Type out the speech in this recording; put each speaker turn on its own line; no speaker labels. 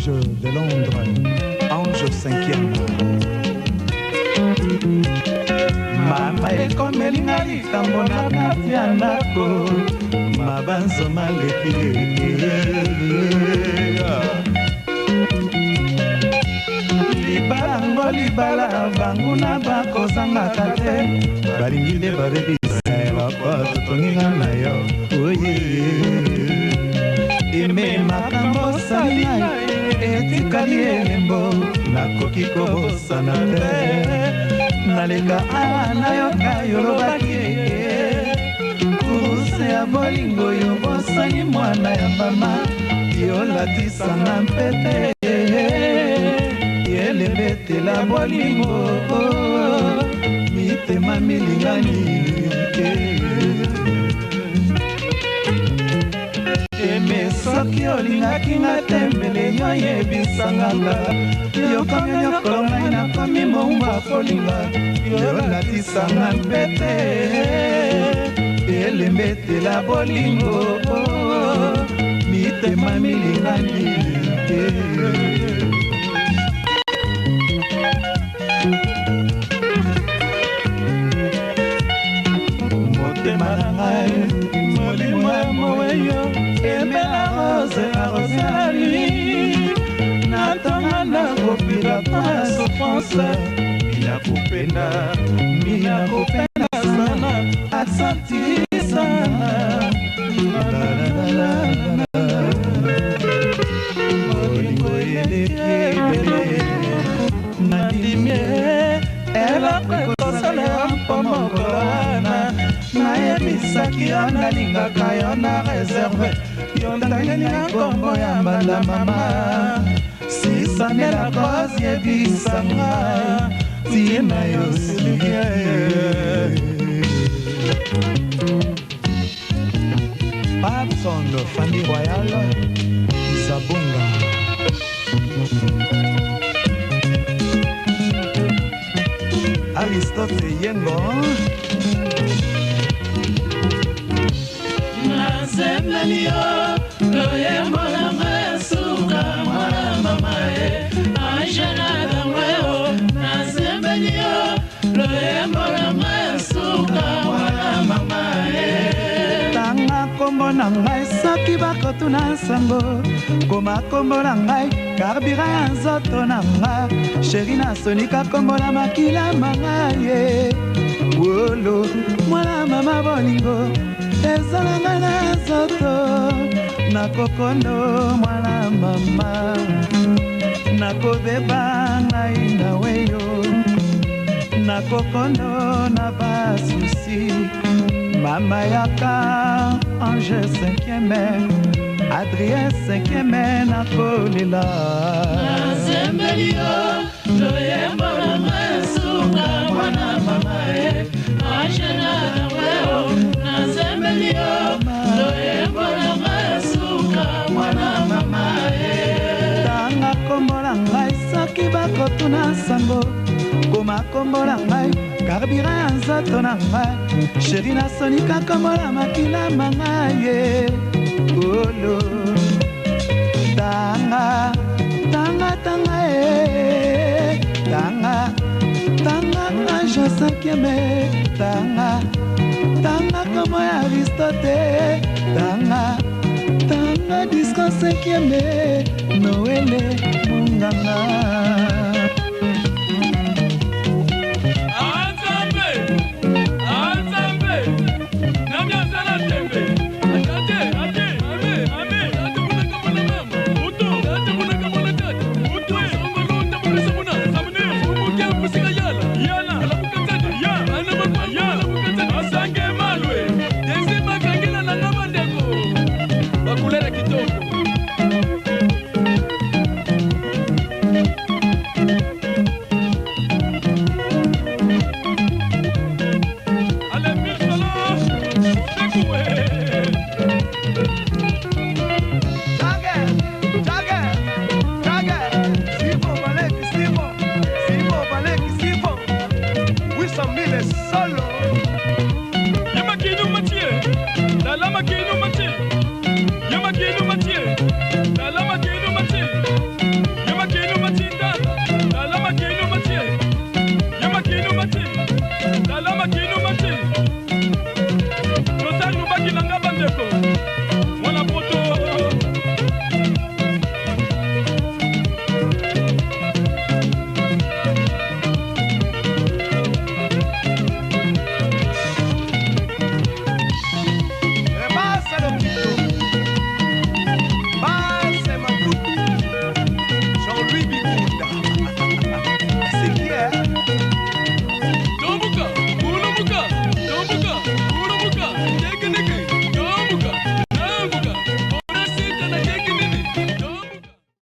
Ange de Londres, Ange cinquième. Mama ekomeli nga likambo na kati ya ndako, mabanzo maleki. Libala ngo libala, banguna bakozangaka te, balingi nde babebisa eloko totongi nga na yo. Oye eme makambo osali ngai etikali elembo, nakoki kobosana te. Naleka awa nayoka yolobaki kuruse ya bolingo, yo bosani mwana ya mama, yolatisanga mpete elembetela bolingo, mitema milingani. Eme soki olingaki nga te, mbele yo yebisanga nga. Yokomi onyokolo ngai, nakomi mongwa kolinga, yolatisanga mpete elembetela bolingo, mitema milingani. Motema na ngai, molimo ya moweyo, emela rose arose la nuit, natonga ndako pilata ya souffrance. Minakupenda, minakupenda sana, aksanti sana. Bolingo eleki ebele, nandimi eloko ekosala yo, mpo mokolo wana nayebisaki yo nalingaka yo na reserve, yo ntangeli na nkombo ya mbanda mama. Sisanela cause, yebisanga ntina yo silike. Babson, famille royale Zabonga. Aristote Yengo.
Nasembeli yo loyembo nanga ya suka, mwana mama e Angela Dangweo. Nasembeli yo loyembo nanga ya suka, mwana mama e.
Tanga nkombo na ngai soki bakotuna sango, koma nkombo na ngai, karbira ya nzoto na nga, sheri nasonika nkombo na makila manga ye wolo, mwana mama, bolingo ezala ngai na nzoto, nakokondo mwana mama, nakobeba ngai nawe yo, nakokondo na basusi. Mama yaka, Ange cinquième, Adrien cinquième, nakolela.
Nasembeli yo loyembo nanga ya suka, mwana mama e Angela Dangweo. Nasembeli yo loyembo nanga ya suka, mwana mama e.
Tanga nkombo na ngai soki bakotuna sango, koma nkombo na ngai, karbira ya nzoto na ngai, sheri nasonika nkombo na makila manga ye olo. Tanga, tanga, tanga e, tanga, tanga Ange cinquième, tanga, tanga kombo ya Aristote, tanga, tanga disco cinquième, Noele Munganga.